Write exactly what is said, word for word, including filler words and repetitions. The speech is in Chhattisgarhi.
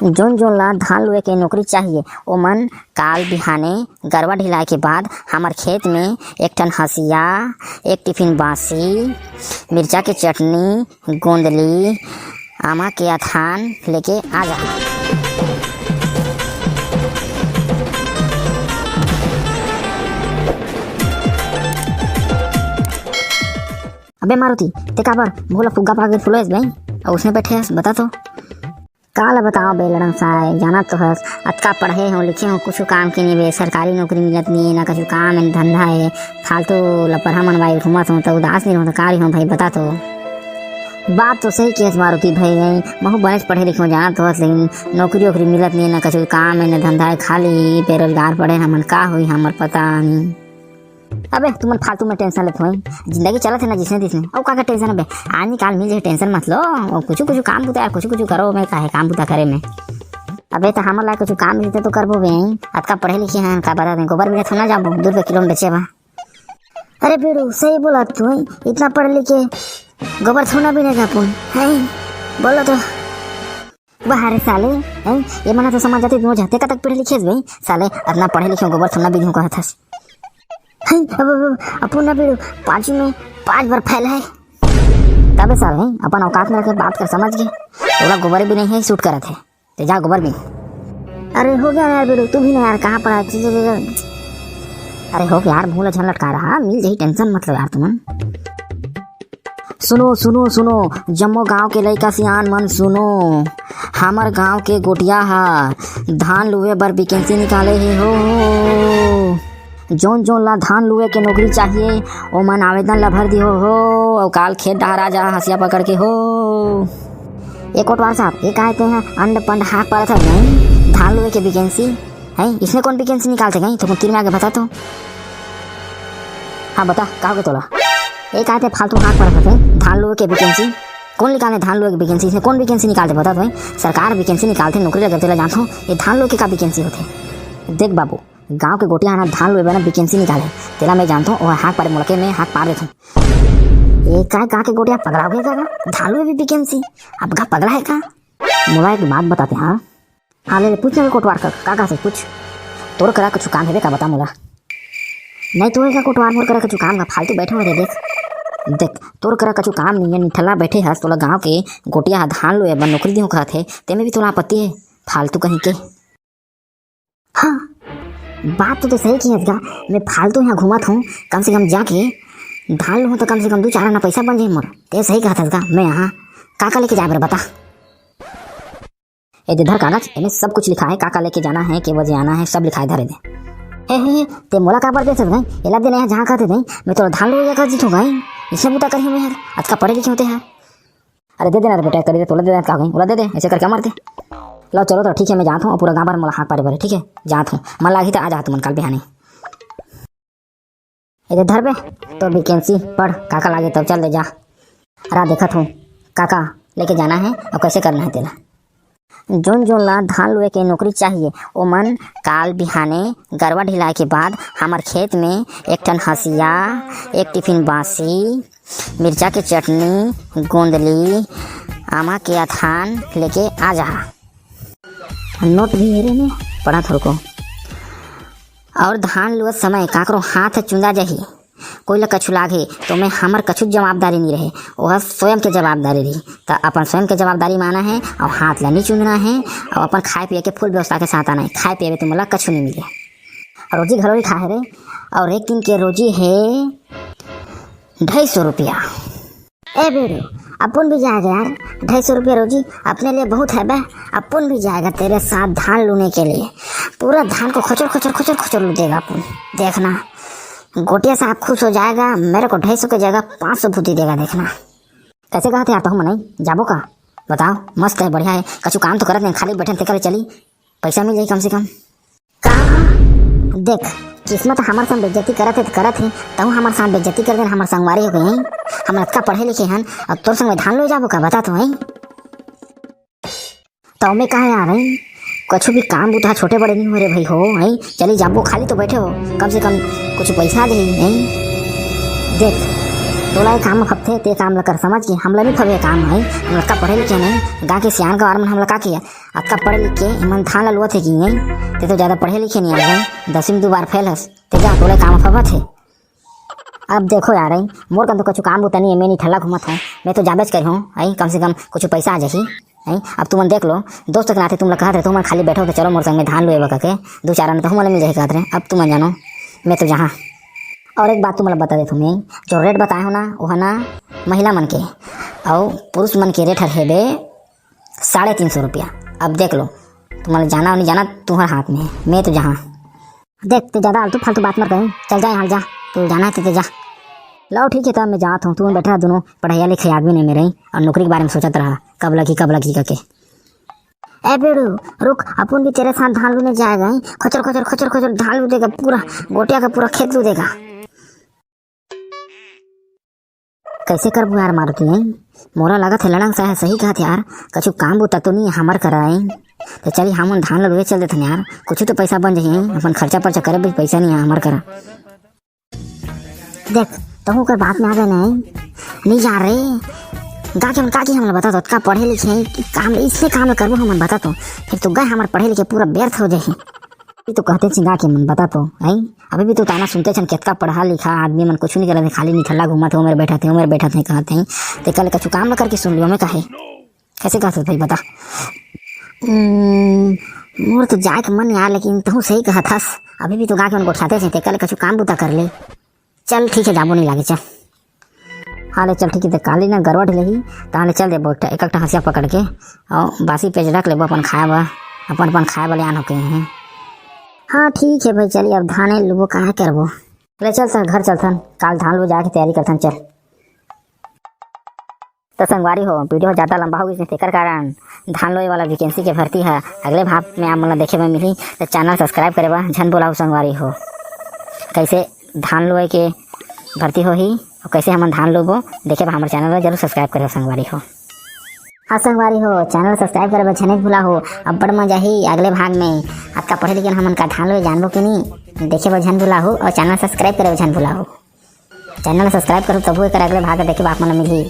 जोन जोन ला धान लुए के नौकरी चाहिए, ओमन काल बिहाने गरवा ढिलाए के बाद हमर खेत में एक ठन हंसिया, एक टिफिन बांसी, मिर्चा के चटनी, गोंदली, आमा के अथान लेके आ जा। अबे मारुति, ते काबर मुंह ला फुग्गा पाके फुलोएस बे, अउ उसने बैठे हस, बता तो। काला बताओ बे लड़ंग साय, जानत तो हस, अतका पढ़े हों, लिखे हों, कुछु काम के नहीं बे, सरकारी नौकरी मिलत नहीं है, ना कुछु काम है, धंधा है, फालतू लपरहा मन भाई घूमत हों, त उदास नहीं हों, त का रही हों भाई, बता तो। बात तो सही केस मारुति भाई, महू बनेच पढ़े लिखे हों, जानत तो हस, लेकिन नौकरी वोकरी मिलत नहीं है, ना कुछु काम है, ना धंधा है, खाली बेरोजगार पड़े हन हमन, का होई हमर पता नहीं। अबे तुमन फालतू में टेंशन लेत होई, जिंदगी चलत है ना जिसने तिसने, अउ का का टेंशन है बे, आज निकाल मिल जाही, टेंशन मत लो। अउ कुछु कुछु काम बुता यार, कुछु कुछु करो, मैं काहे काम बुता करे में। अबे त हमन ला कुछु काम मिलते तो करबो बे। अतका पढ़े लिखे हैं, का बता दें, गोबर मिले थोड़ा ना जाबो दो रुपये किलो में बेचे बा। अरे बीड़ू, सही बोला तू है, इतना पढ़ लिख के गोबर थोड़ा भी नहीं जाबो है, बोलो तो। वाह रे साले, हैं? ये मना तो समझ जाते दोनों जाते कतक पढ़े लिखे हस बे? साले, अतना पढ़े लिखे गोबर थोड़ा भी नहीं कहत हस। हैं? अब, अब, अब, अपन ना बीड़ू, पाँचवीं में पाँच बार फेल है। तबे साले, हैं? अपन औकात में रह के बात कर, समझ गे? ओला गोबर भी नहीं है, सूट करत है। ते जा गोबर भी। अरे हो गया ना यार बीड़ू, तू भी ना यार, कहाँ पर है? चल, चल, चल। अरे हो गया यार, मुंह ला झन लटका रहा, मिल जाही, टेंशन मत लो यार तुमन। सुनो, सुनो, सुनो, जम्मो गांव के लइका सियान मन सुनो, हमर गांव के गोटिया हा धान लुए बर वैकेंसी निकाले हे हो। जोन जोन ला धान लुए के नौकरी चाहिए, ओमन आवेदन ला भर दिहो हो, अउ काल खेत डहर आ जा हंसिया पकड़ के हो। ए कोटवार साहब, ए काहे ते हा अंड पंड हाक पारत है, नहीं? धान लुए के वैकेंसी है, इसने कौन वैकेंसी निकालते गई? तो तीर में आके बता तो। हाँ बता, का हो गया तोला? ए काहे ते फालतू हाक पारत है, धान लुए के वैकेंसी? कौन निकाले धान लुए के वैकेंसी? इसने कौन वैकेंसी निकालते बता तो भाई? सरकार वैकेंसी निकालते, नौकरी लगे तेला जानथो, ये धान लुए के का वैकेंसी होते? देख बाबू, गांव के गोटिया हा ना धान लुए बर ना वैकेंसी निकाले, तेला मैं जानथो, ओह हाक पारे मोला के मैं हाक पार देथो। ए का, गांव के गोटिया पगला हो गया का? धान लुए भी वैकेंसी? अब का पगला है का? मोला एक बात बताते हाँ। हाँ ले, ले पूछ ना कोटवार कर, का का से पूछ। तोर करा कुछ काम हेबे का, बता मोला। नहीं तो का कोटवार, मोर करा कुछ काम का, फालतू बैठे हुए देख। देख, तोर करा कुछ काम नहीं है, निठल्ला बैठे हस, तोला गांव के गोटिया हा धान लुए बर नौकरी दिहूं कहत हे, तेमे भी तोला आपत्ति है, फालतू कहीं के। हाँ, बात तो, तो सही की हस गा, मैं फालतू यहाँ घूमत हूँ, कम से कम जाके धान लूँ तो कम से कम दो चार आना पैसा बन जाए मोर। ते सही कहत हस गा, मैं यहाँ का का लेके जाए बर बता। ए दे धर कागज, एमे सब कुछ लिखा है, का का लेके जाना है, के बजे आना है, सब लिखा है, धरे दे। हे हे हे, ते मोला का बर बेचत गई? एला दे नहीं, जहाँ कहते नहीं, मैं तोला धान लुए कर जीतू गई। इसे बूता करी मैं यार, आज का पढ़े लिखे होते हैं। अरे दे देना रे बेटा, करी दे, तोला दे देना, का गई, ओला दे दे, ऐसे करके मर दे। लो चलो तो ठीक है, मैं जात हूँ, पूरा गाँव भर मोला हाथ पारे भरे, ठीक है, जात हूँ, मन लागी तो आ जा तुमन काल बिहाने। ए दे धर बे, तोर वैकेंसी पढ़, का का लागे तब चल दे जा। अरा देखत हूँ, का का लेके जाना है और कैसे करना है तेला। जोन जोन ला धान लुए के नौकरी चाहिए, ओमन काल बिहाने गरवा ढिलाए के बाद हमर खेत में एक ठन हंसिया, एक टिफिन बांसी, मिर्चा के चटनी, गोंदली, आमा के अथान लेके आ जा। नोट भी हेरे में पढ़ा थोड़को। और धान लुअत समय काकरो हाथ चुंदा जाही, कोई ला कछु लागही, तो मैं हमर कछु जवाबदारी नहीं रहे, वह स्वयं के जवाबदारी रही। त अपन स्वयं के जवाबदारी माना है और हाथ ला नहीं चुंदना है और अपन खाए पिए के फुल व्यवस्था के साथ आना है। खाए पिए में तुमला कछु नहीं मिले। और रोजी घलो नहीं खाए रे, और एक दिन के रोजी है ढाई सौ रुपया। ए बेड़ू, अपन भी जाएगा यार, ढाई सौ रुपया रोजी अपने लिए बहुत है बे। अपन भी जाएगा तेरे साथ धान लूने के लिए। पूरा धान को खोचर खोचर खोचर खोचर लू देगा अपन। देखना, गोटिया साहब खुश हो जाएगा, मेरे को ढाई सौ की जगह पाँच सौ भूती देगा। देखना। कैसे कहा थे यार, तो हम नहीं जाबो का? बताओ, मस्त है, बढ़िया है, कछु काम तो करत नहीं, खाली बैठे थे, करे चली, पैसा मिल जाए कम से कम। का? देख, किस्मत हमर संग बेइज्जती करत हे त करत हे, तहूँ हमर साथ बेइज्जती कर देन, हमर संगवारी हो गए हैं। हम अतका पढ़े लिखे हन, अब तोर संग में धान लो जाबो का, बता तो हैं। तो मैं कहा यार हैं, कछु भी काम बुता छोटे बड़े नहीं हो रे भाई हो, हैं? चली जाबो, खाली तो बैठे हो, कम से कम कुछ पैसा दे, हैं? देख, तोला ये काम फबथे, ते काम ल कर, समझ के? हमला नहीं फबे काम है, हम अतका पढ़े लिखे नहीं। गाँव के सियान गवार मन हमला का किया, अतका पढ़े लिख के इमन धान ल लुवत हे कि नहीं? ते तो ज्यादा पढ़े लिखे नहीं है, दसवीं में दो बार फेल हस, ते जा, तोला ये काम फबत है। अब देखो यार, आई, मोर कन तो कुछ काम बुता नहीं है, मैं निठल्ला घूमत हूँ, मैं तो जाबेच करी हूँ, आई, कम से कम कुछ पैसा आ जाही, आई। अब तुमन देख लो, दोस्त के नाते तुमला कहत रहे, तुमन खाली बैठो तो चलो मोर संग में धान लुए बर कके, दो चार आना तो हमला मिल जाही कहत रहे। अब तुमन जानो, मैं तो जहाँ। और एक बात तुमला बता देत हूँ मैं, जो रेट बताए हो ना, वो है ना महिला मन के, और पुरुष मन के रेट हर हेबे साढ़े तीन सौ रुपया। अब देख लो, तुम्हारा जाना और नहीं जाना तुम्हारे हाथ में है, मैं तो जहाँ। देख, ते ज्यादा आलतू फालतू बात मत कहीं, चल जा यहाँ जा, तू जाना है ते, ते जा। लो ठीक है, तब मैं जात हूँ, तू बैठा दोनों पढ़ाई लिखाई आदमी नहीं मेरे, और नौकरी के बारे में सोचत रहा, कब लगी, कब लगी करके। ए बेड़ू, रुक, अपन भी तेरे साथ धान लूने जाएगा, हैं? खोचर, खोचर, खोचर, खोचर धान लू देगा, पूरा गोटिया का पूरा खेत लू देगा। कैसे करबो यार मारुति, हैं? मोला लगत है लड़ंग साहे सही कहत यार, कछु काम बुता तो नहीं है हमर करा, हैं? तो चली हमन धान ल लुए चल देथन यार, कुछ तो पैसा बन जाही, हैं? अपन खर्चा पर्चा करे भी पैसा नहीं है हमर करा। देख, तहूँ कर बात में आ गए नहीं, नहीं जा रे। गाँव के मन का की हमला बता तो, का पढ़े लिखे हैं कि काम, इसने काम करबो हमन बता तो, फिर तो गए हमर पढ़े लिखे पूरा व्यर्थ हो जाही। ये तो कहते हैं गाँव के मन बता तो, हैं? अभी भी तो ताना सुनते छन, कितना पढ़ा लिखा आदमी मन कुछ नहीं करते, खाली निठल्ला घूमत है, उमर बैठत है, उमर बैठत है कहते हैं। ते कल कछु काम न करके सुन लियो, मैं कहे कैसे कहत हस भाई बता। हम्म, मोर तो जाए के मन यार, लेकिन तहूँ सही कहत हस, अभी भी तो गाँव के मन गोठियाते छे, ते कल कछु काम बुता कर ले। चल ठीक है, जाबो नहीं लागे, चल। हाँ ले चल ठीक है, ते काली ना गरवा ढिलही, तहाँ ले चल देबो एक ठा, एक ठा हंसिया पकड़ के, और बासी पेज रख लेबो अपन खाए बर, अपन अपन खाए बर ले आन होके हैं। हाँ ठीक है भाई, चलिए अब धाने लुबो, कहाँ करबो। ले चल सर घर चलथन, काल धान लुबो जाके तैयारी करथन, चल। तो संगवारी हो, वीडियो ज्यादा लंबा हो गई, तेकर कारण धान लोए वाला वैकेंसी के भर्ती है अगले भाग में आप मन ला देखे में मिली। तो चैनल सब्सक्राइब करे बर झन भुलाहू संगवारी हो। कैसे धान लोए के भर्ती होही और कैसे हमन धान लोबो, देखे बर हमर चैनल ला जरूर सब्सक्राइब करे संगवारी हो। हाँ संगवारी हो, चैनल सब्सक्राइब करे बर झन भुलाहू। अब्बड़ मजा ही अगले भाग में। अतका पढ़े लिखे हमन का धान लोए जानबो कि नहीं, देखे बर झन भुलाहू और चैनल सब्सक्राइब करे बर झन भुलाहू। चैनल सब्सक्राइब करो तभो एकर अगले भाग देखे बर आप मन ला मिलही।